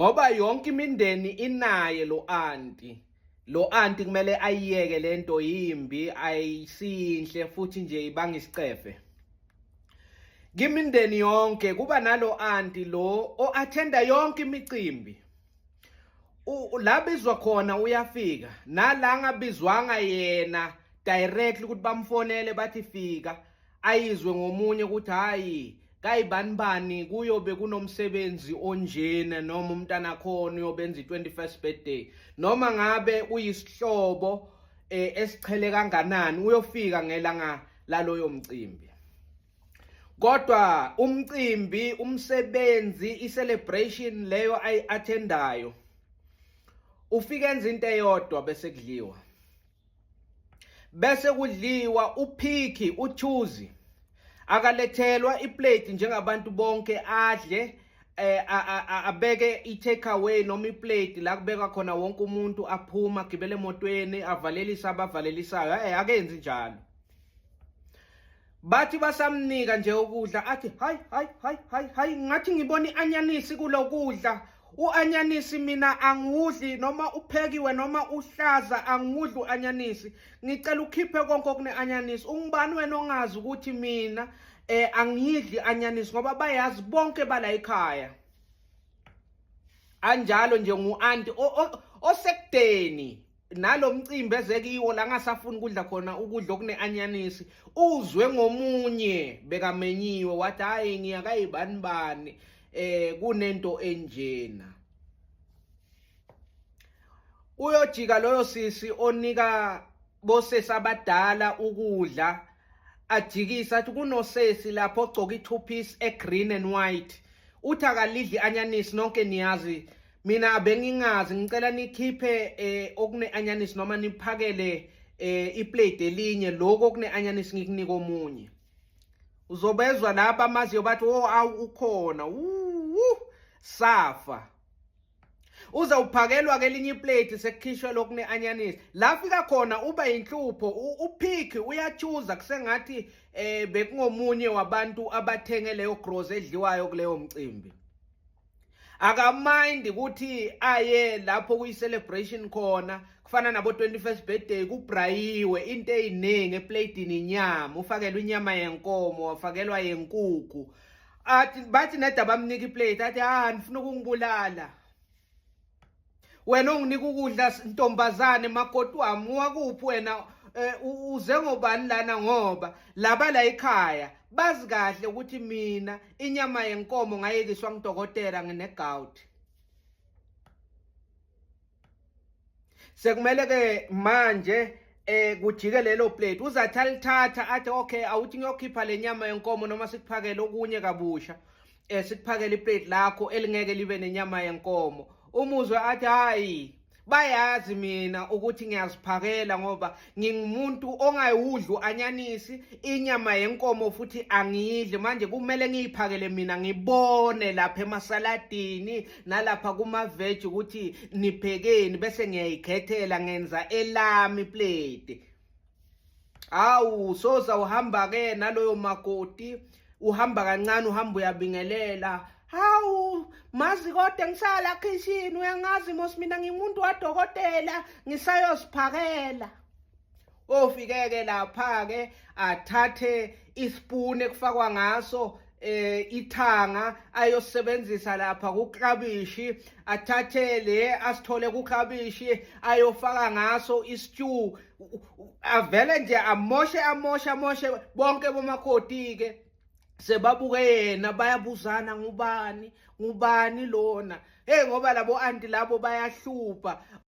Ngoba yonke imindeni inaye lo anti. Lo anti kumele ayiyeke lento yimbi ayisinhle futhi nje ibanga isicefe. Kimindeni yonke kuba nalo anti lo o-attenda yonke imicimbi. La bizwa khona uyafika nala ngabizwanga yena directly ukuthi bamfonele bathi fika ayizwe ngomunye ukuthi hayi kayibani bani kuyobe kunomsebenzi onjena noma umntana khona uyobenza i-21st birthday noma ngabe uyisihlobo eh, esichele kanganani uyofika ngelanga laloyo mcimbi. Kodwa umcimbi, umsebenzi, i-celebration leyo ayi-attendayo ufike enza into eyodwa bese kudliwa. Bese kudliwa uphikhi uchoose akalethelwa iplate njengabantu bonke adle eh abeke i-take away noma iplate la kubeka khona wonke umuntu aphuma agibele emotweni avalelisa abavalelisayo. Akenzi njalo. Bathi basamnika nje ukudla athi hayi hayi hayi hayi hayi ngathi ngibona ianyanisi kulokudla. Uanyanisi mina angiwudli noma uphekiwe noma uhlaza, angiwudli uanyanisi. Ngicela ukhiphe konke okuneanyanisi. Ungubani wena ongazi ukuthi mina angiyidli anyanisi? Ngoba bayazi bonke bala ekhaya. Anjalo nje ngu-anti osekudeni nalomcimbi ezekiwo la ngasafuni ukudla khona ukudla okune-anyanisi. Uzwe ngomunye bekamenyiwe wathi hayi ngiya kayibani bani kunento enjena. Uyojika loyo sisi onika bosesi abadala ukudla ajikisa athi kunosesi lapho ogcoka i-two piece e-green and white, uthi akalidli anyanisi, nonke niyazi mina bengingazi, ngicela nikhiphe okune-anyanisi noma niphakele iplate elinye lokho okune-anyanisi ngikunika omunye. Uzobezwa laba amaziyo bathi oh awu ukhona safa. Uzawuphakelwa kelinye iplate sekukhishwe lokhu ne-anyanisi. La fika khona uba inhlupho uphikhi uyachuza kusengathi bekungomunye wabantu abathenge leyo grocery edliwayo kuleyo mcimbi. Akamind ukuthi aye lapho kuyi-celebration khona kufana nabo 21st birthday kubrayiwe into eziningi eplatini, inyama ufakelwa inyama yenkomo, wafakelwa yenkukhu. Athi bathi neda bamnika iplate athi ah nifuna ukungibulala wena onginika ukudla ntombazane makoti wami wakuphi wena, uze ngobani lana? Ngoba laba la ekhaya bazi kahle ukuthi mina inyama yenkomo ngayekiswa ngudokotela, ngine-gout. Sekumele ke manje kujike lelo plate uzathi alithatha athi okay awuthi ngiyokhipha le nyama yenkomo noma sikuphakele okunye kabusha, sikuphakele iplate lakho elingeke libe nenyama yenkomo. Umuzwe athi hayi bayazi mina ukuthi ngiyaziphakela ngoba ngingumuntu ongayiwudli anyanisi, inyama yenkomo futhi angiyidli, manje kumele ngiyiphakele mina ngibone lapha emasaladini nalapha kuma-veg ukuthi niphekeni bese ngiyayikhethela ngenza elami plate. Hawu soza uhamba ke naloyo makoti uhamba kancane uhamba uyabingelela, hawu mazi kodwa ngisala khishini uyangazi mos mina ngingumuntu wadokotela ngisayosiphakela. Ofikeke lapha ke athathe ispoon ekufakwa ngaso ithanga ayosebenzisa lapha kuklabishi, athathe le asithole kuklabishi ayofaka ngaso istew, avele nje amoshe amoshe amoshe. Bonke bomakoti ke sebabuke yena bayabuzana ngubani ngubani lona, hey ngoba labo anti labo bayahlupha.